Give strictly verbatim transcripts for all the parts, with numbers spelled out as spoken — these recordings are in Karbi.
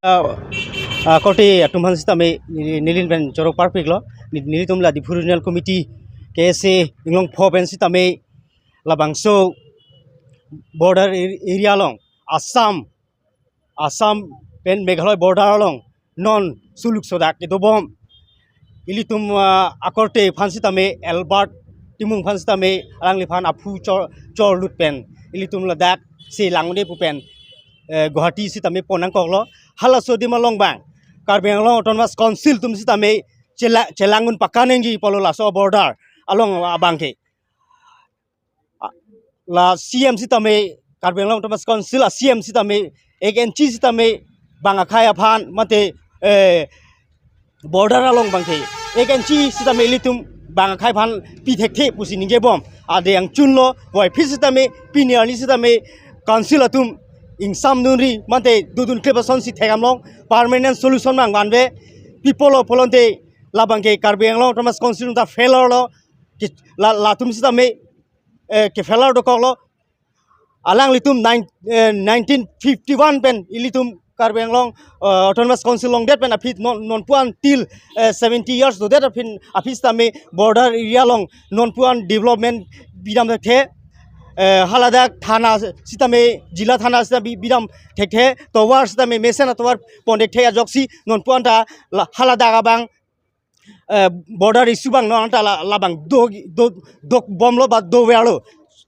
Ah, ah, korte atum aphan sitame neli-, nelin pen choro parpiklo. Ni-, nelitum la Diphu Regional Committee K S A Inglongpho pen sitame labangso border ar-, area along, Assam, Assam pen Meghalaya border along non suluk sodak kedobom. Ilitum, ah, akorte aphan sitame, Albert Timung aphan sitame alangliphan aphu chor, chorlut pen ilitum ladak si langde pu pen, eh, Guwahati sitame pon nangkoklo. Halaso adim along abang Karbi Anglong Autonomous Council atum sitame chela-, chelang un pakaningje pulo laso border along abang ke. Ah, la C M sitame, Karbi Anglong Autonomous Council a C M sitame, ek inchi sitame bang akhei aphan mate, eh, border along abang ke ek inchi sitame ilitum bang akhei aphan pi thekthe pusi ningjebom. Ade angchunlo, puvoiphit sitame, pini arni sitame council atum ingsamdunri mate dodun kle asonsi thekdamlong, permanent solution abang vanve. Pi pulo pulote labang ke Karbi Anglong Autonomous Council ta failure lo. Ke-, la, latum sitame, eh, ke failure dokoklo. Alanglitum nine, eh, nineteen fifty-one pen ilitum Karbi Anglong, eh, Autonomous Council longdet pen aphi non, non pu-an till, eh, seventy years dodet aphi, aphi sitame border area along non pu-an development bidam thekthe. Eh, haladak thana sitame, jila thana sitame bi-, bidam thekthe. Tovar sitame mesen atovar pon thekthe ajoksi non pu-an ta la, haladak abang, eh, border issue abang non ta la, labang do, do, dokbomlo ba doverlo.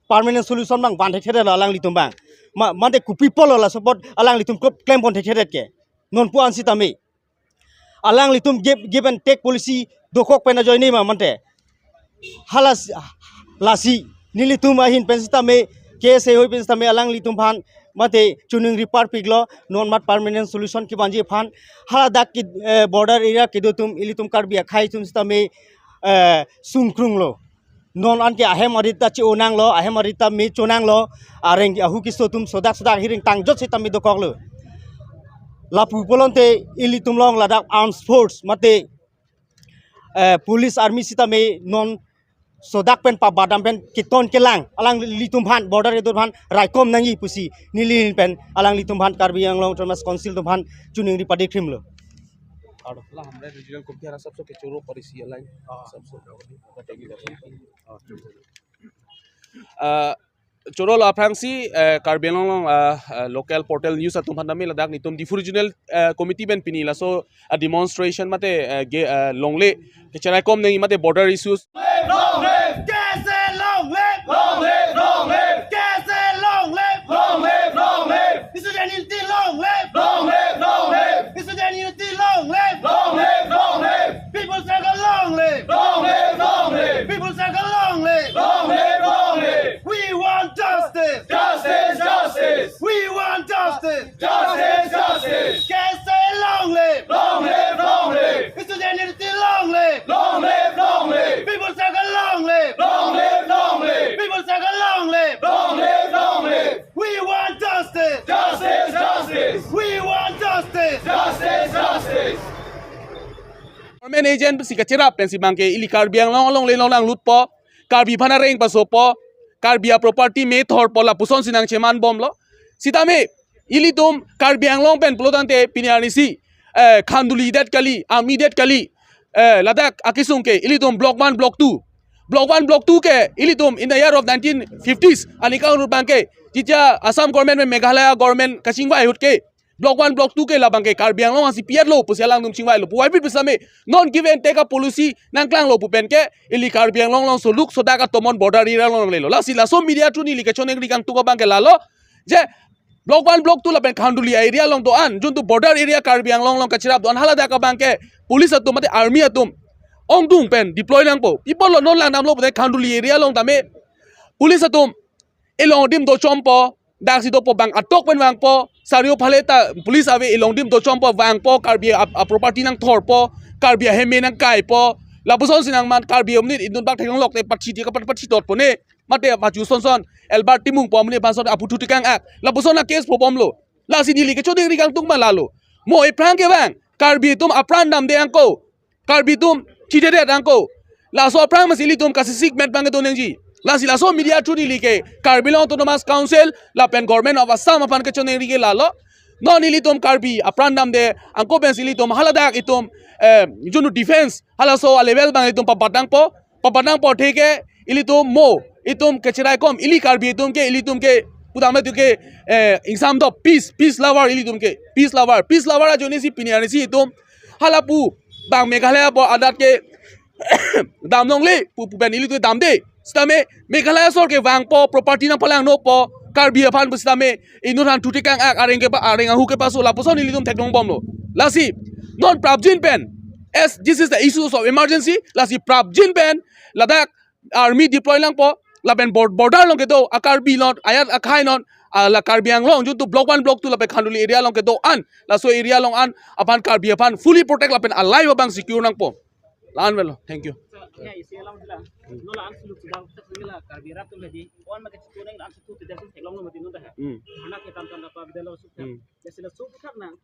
Permanent solution abang van thekthedetlo alanglitum abang. Ma, mate kopi pulo la support alanglitum kop klem pon thekthedet ke. Non pu-an sitame alanglitum give, give and take policy dokok pen ajoine ma mate. Halas-, lasi nelitum ahin pen sitame, K S A ahoi pen sitame alanglitum aphan mate choningri parpiklo, non mat permanent solution kevanji aphan. Haladak ke, eh, border area kedo atum, ilitum Karbi akhei atum sitame, eh, sungkrunglo. Non anke ahem arit ta che-o nanglo, ahem arit ta me cho nanglo, areng ahu keso atum sodak sodak hiring tangjot sitame dokoklo. Lapu pulote ilitum along ladak armed force mate, eh, police army sitame non sodak pen pabadam pen keton kelang alanglitum aphan, border kedo aphan raikom nangji pusi neli pen alanglitum aphan, Karbi Anglong Autonomous Council atum aphan choningri padikrimlo. Hala Hamren Regional Committee arat sabso kechoro parisi alang sabso. Ah, choro lo aphrangsi, eh, Karbi Anglong along, ah, ah, local portal news atum aphan tame ladak nelitum Diphu Regional, eh, Committee pen pini laso, ah, demonstration mate, eh, ge, ah, longle kecheraikom nangji mate border issues. Long live! K S A long live! Long live, long live! K S A long live! Long live, long live! Student unity long live! Long live, long live! Student unity long live! Long live, long live! People struggle long live! Long live, long live! People struggle long live! Long live, long live! We want justice! Justice, justice! We want justice! Justice, justice! K S A long live! Long live, long live! Student unity long live! Long live, long live! People struggle long live! Long live, long live! People struggle long live! Long live, long live! We want justice! Justice, justice! We want justice! Justice, justice! Government agent si kacherap pensi abangke ili Karbi Anglong along le longlutpo, Karbi aphan areng pasopo, Karbi a property me thorpo lapuson si nangcheman bomlo. Sitame ilitum Karbi Anglong pen pulotangte pini arnisi, eh, khanduli det kali, army det kali, eh, ladak akesung ke ilitum block one, block two. Block one, block two ke ilitum in the year of nineteen fifties, anika unut abangke, jitya Assam government pen Meghalaya government kachingvai ahut ke, block one, block two ke labangke Karbi Anglong ansi pi-etlo pusi alangtum chingvailo. Puvoiphit pu sitame non give and take a policy nangklanglo pu pen ke ili Karbi Anglong along soluk sodak atomon border area along lelo. Lasi laso media through neli kechoningri kangtung abangke lalo, je block one, block two lapen khanduli area along do-an, juntu border area Karbi Anglong along kacherap do-an haladak abangke police atum mate army atum ongdung pen deploy nangpo. Pi pulo non langdamlo pute khanduli area along tame police atum elong adim dochompo, daksi dopo bang atok pen vangpo, sario phale ta police ave, elong adim dochompo, vangpo, Karbi a, a property nangthorpo, Karbi aheme nangkaipo, lapuson si nangman Karbi amonit indun bak theklonglok te pathi ti kapat pathi dotpo ne, mate pachu son son, Albert Timung pu amonit aphan son aputhu tekang-ak, lapuson a case po bomlo. Lasi neli kechoningri kangtung ma lalo. Mo ephrang kevang, Karbi atum apran damde angko, Karbi atum chidedet angko. Laso aphrang masi ilitum kasisik met abangke do nangji. Lasi laso media through neli ke Karbi Anglong Autonomous Council lapen Government of Assam aphan kechoningri ke lalo. Non ilitum Karbi apran damde angko pensi ilitum haladak itum, eh, junu defense halaso a-level abang itum pabat nangpo, pabat nangpo theke ilitum mo itum kecherai kom, ili Karbi atum ke, ilitum ke pudam itu ke, eh, ingsam do peace, peace lover ilitum ke, peace lover, peace lover ajoine si pini arni si itum halapu bang Meghalaya pu adat ke dam longle pu pu pen ilitum damde. Sitame Meghalaya sor ke vangpo, property nangpalang nokpo, Karbi aphan pu sitame inut han thutikang ak, areng ke pa, areng ahu kepaso lapuson ilitum theklong bomlo. Lasi non prapjin pen, as this is the issues of emergency, lasi prapjin pen ladak army deploy nangpo, lapen bor-, border along kedo a-Karbi non, ajat akhei non, ah, la Karbi Anglong junu block one, block two lapen Khanduli area along kedo an, laso area along an aphan Karbi aphan fully protect lapen a-life abang secure nangpo. La-an velo. Thank you. Sir, ya, isi alam sila. Hmm. Nola an suluk sudah tak sila Karbi rat tu lagi. Wan makai situ neng an situ tidak sih, tolong lo mati nunda. Hmm. Anak kita kan apa beda lo sudah. Hmm. Ya sila sudah nang.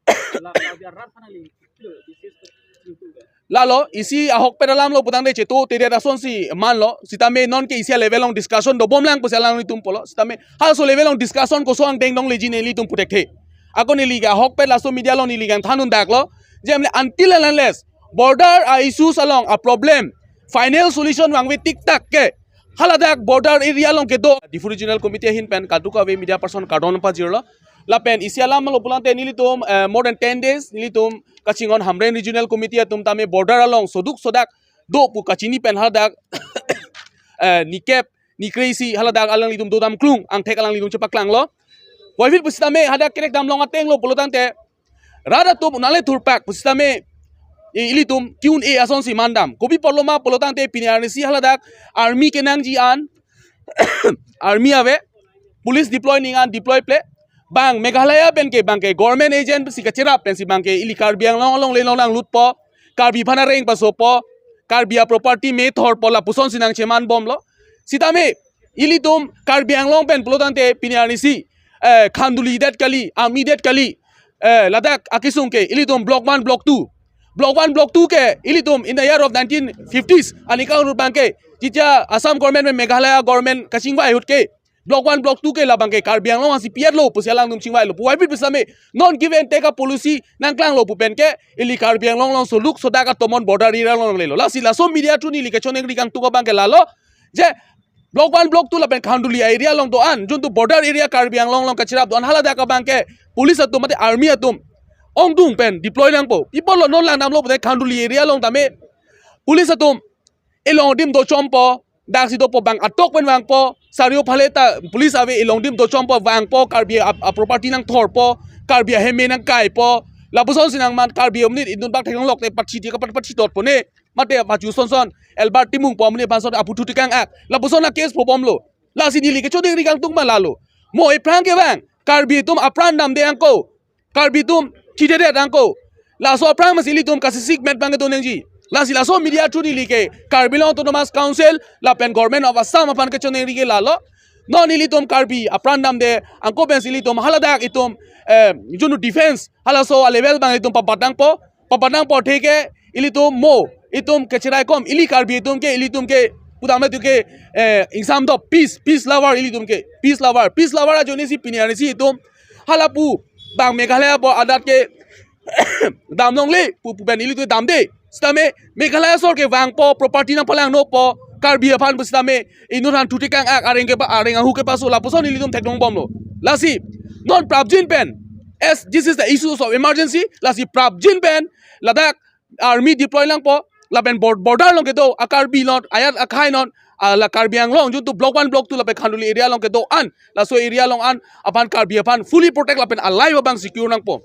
La Karbi rat finally. Lo, this is the thing to do. Lalo, isi ahokpet alam lo putangte chetu, tede rason si manlo, sitame non ke isi a-level along discussion dobom lang pusi alanglitum pulo, sitame halaso level along discussion koson angdeng dong leji nelitum puthekthe. Ako neli ke ahokpet laso media along neli kangthan un daklo, je mane until and unless border a-issues along a-problem, final solution vangve tiktak ke, haladak border area along kedo. Diphu Regional Committee ahin pen kadokave media person kardom pajirlo. Lapen isi alam lo pulangte nelitum, eh, more than ten days nelitum kachinghon Hamren Regional Committee atum tame border along soduk sodak do pu kachini pen haladak, eh, nikep nikre isi haladak alanglitum dodam klung, angthek alanglitum chepaklanglo. Why feel pusitame hadak kerek dam long ateng lo pulotangte rat atum unale thurpak pusitame i-, ilitum kiun-e ason si mandam. Kopi apotlo ma pulotangte pini arni si haladak army kenangji an, army ave, police deploy ning an deploy ple. Bang Meghalaya pen ke bang ke government agent si kacherap pensi bang ke ili Karbi Anglong along le long nanglutpo, Karbi aphan areng pasopo, Karbi a-property me thorpo lapuson si nangcheman bomlo. Sitame ilitum Karbi Anglong pen pulotangte pini arni si, eh, Khanduli det kali, army det kali, eh, ladak akesung ke ilitum block one, block two. Block one, block two ke ilitum in the year of nineteen fifties, anika urut bang ke, jija Assam government pen Meghalaya government kachingvai ahut ke, block one, block two ke labang ke Karbi Anglong asi piat lo pusi alangtum chingvailo. Why feel pusitame non give and take a-policy nangklanglo pu pen ke, ili Karbi Anglong along soduk sodak atomon border area along lelo. Lasi laso media through neli kechoningri kangtung abang ke lalo, je block one, block two lapen Khanduli area along do an, junu border area Karbi Anglong along kacherap do an haladak abang ke police atum mate army atum ongdung pen deploy nangpo. Pi apotlo non langdamlo pute Khanduli area along tame police atum elong adim dochompo, daksi dopo bang atok pen vangpo, sario phale ta police ave elong adim dochompo, vangpo, Karbi a, a-property nangthorpo, Karbi aheme nangkaipo, lapuson si nangman Karbi amonit inut bak theklong lokte patsi ti kapat patsi dotpo ne. Mate pachu son son, Albert Timung pu amonit aphan son aphu thutikang ak, lapuson a-case po bomlo. Lasi neli kechoningri kangtung ma lalo. Mo ephrang kevang, Karbi atum apran damde angko, Karbi atum chidedet angko, laso aphrang masi ilitum kasisik met bang kedo nangji. Lasi laso media through neli ke Karbi Anglong Autonomous Council lapen Government of Assam aphan kechoningri ke lalo. Non ilitum Karbi apran damde angko pensi ilitum haladak itum, eh, junu defense halaso a-level abang itum pabat nangpo, pabat nangpo theke ilitum mo itum kecherai kom, ili Karbi atum ke, ilitum ke pudam itu ke, eh, ingsam do peace, peace lover ilitum ke, peace lover, peace lover ajoine si pini arni si itum halapu bang Meghalaya pu adat ke dam longle pu pu pen ilitum damde. Sitame Meghalaya sor ke vangpo, property nangpalang nokpo, Karbi aphan pusitame inut han thutikang ak, areng ke pa, areng ahu kepaso lapuson ilitum theklong bomlo. Lasi non prapjin pen, as this is the issues of emergency, lasi prapjin pen ladak army deploy nangpo, lapen bor-, border along kedo a-Karbi non, ajat akhei non, ah, la Karbi Anglong junu block one, block two lapen Khanduli area along kedo an, laso area along an aphan Karbi aphan fully protect lapen a-life abang secure nangpo.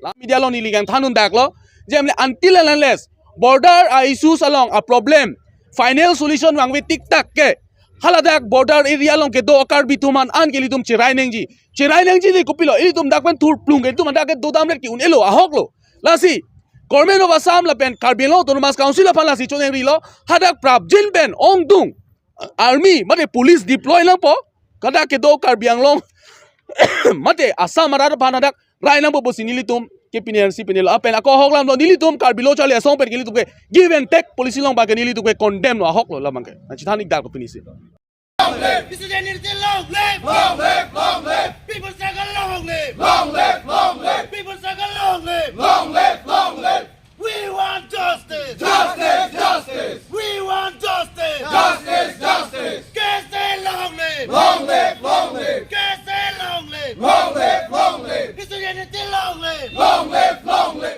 La media along neli kangthan un daklo, je mane until and unless border a-issues along a-problem final solution vangve tiktak ke, haladak border area along kedo a-Karbi atum an ke ilitum cherai nangji. Cherai nangji de kopilo, ilitum dak pen thurplung ke ilitum dak ke dodamlet ke un-elo, ahoklo. Lasi Government of Assam lapen Karbi Anglong Autonomous Council aphan lasi choningrilo, hadak prapjin pen ongdung army mate police deploy nangpo, hadak kedo Karbi Anglong mate Assam arat aphan hadak rai nangpo pusi nelitum ke pini arni si pinilo. Lapen ako ahok alam lo, nelitum Karbi Lo Charli Asong pen ke nelitum ke give and take policy along abang ke nelitum ke condemn lo, ahoklo labang ke. Nangchethan ik dak lo pini si. Long live! Mister J N L T, long live! Long live! Long live! People struggle, long live! Long live! Long live! Long live, long live. We want justice. Justice, justice. We want justice. Justice, justice. K S A long live. Long live, long live. K S A long live. Long live, long live. Christianity long live. Long live.